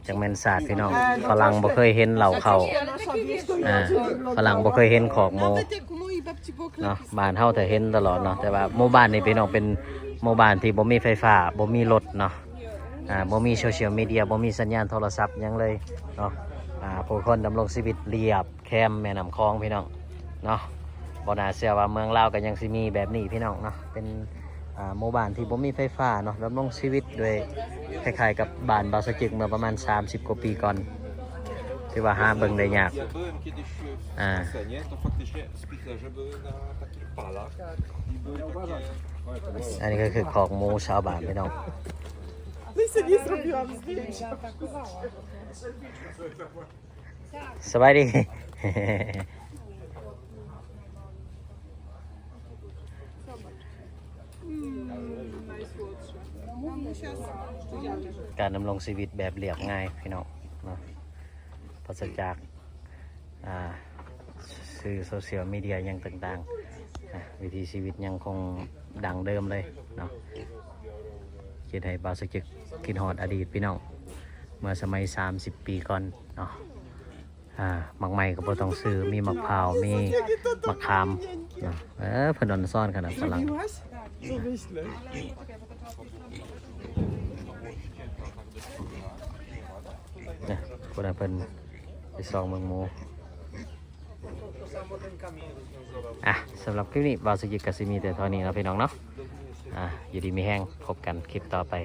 ຈັກແມ່ນສາດພີ່ນ້ອງ ຝຣັ່ງບໍ່ເຄີຍເຫັນເຫຼົ້າເຂົ້າ ອ່າ ຝຣັ່ງບໍ່ເຄີຍເຫັນຄອກໝູເນາະ. ບ້ານເຮົາແຕ່ເຫັນຕະຫຼອດເນາະ ແຕ່ວ່າໝູ່ບ້ານນີ້ພີ່ນ້ອງ ເປັນໝູ່ບ້ານທີ່ບໍ່ມີໄຟຟ້າ ບໍ່ມີລົດເນາະ ອ່າ ບໍ່ມີໂຊຊຽວມີເດຍ ບໍ່ມີສັນຍານໂທລະສັບຫຍັງເລີຍເນາະ. ອ່າ ຜູ້ຄົນດຳລົງຊີວິດລຽບແຄມແມ່ນ້ຳຂອງພີ່ນ້ອງເນາະ. ບໍ່ໜ້າເຊື່ອວ່າເມືອງລາວກໍຍັງຊິມີແບບນີ້ພີ່ນ້ອງເນາະ ເປັນ ອ່າ ໝູ່ບ້ານທີ່ບໍ່ມີໄຟຟ້າເນາະ ດຳລົງຊີວິດດ້ວຍຄ້າຍໆກັບບ້ານບ່າວສະຈຶ່ກເມື່ອປະມານສາມສິບກວ່າປີກ່ອນ ຖືວ່າຫາເບິ່ງໄດ້ຍາກ. ອ່າ ອັນນີ້ກໍຄືຄອກໝູຊາວບ້ານພີ່ນ້ອງ. ສະບາຍດີ. ການດຳລົງຊີວິດແບບລຽບງ່າຍພີ່ນ້ອງເນາະ ປາສະຈາກ ອ່າ ສື່ໂຊຊຽວມີເດຍຫຍັງຕ່າງໆ ອ່າ ວິຖີຊີວິດຍັງຄົງດັ່ງເດີມເລີຍເນາະ. ເຮັດໃຫ້ບ່າວສະຈຶ່ກຄິດຮອດອະດີດພີ່ນ້ອງ ເມື່ອສະໄໝສາມສິບປີກ່ອນເນາະ. ອ່າ ໝາກໄມ້ກໍບໍ່ຕ້ອງຊື້ ມີໝາກພ້າວ ມີໝາກຂາມເນາະ. ເອີ ເພິ່ນອອນຊອນຂະໜາດຝຣັ່ງ. ນະ ຜູ້ໃດເພິ່ນໄປຊອກເບິ່ງໝູ. ອ່ະ ສຳລັບຄລິບນີ້ ບ່າວສະຈິດກໍຊິມີແຕ່ເທົ່ານີ້ເນາະ ພີ່ນ້ອງເນາະ. ອ່າ ຢູ່ດີມີແຮງ ພົບກັນຄລິບຕໍ່ໄປ.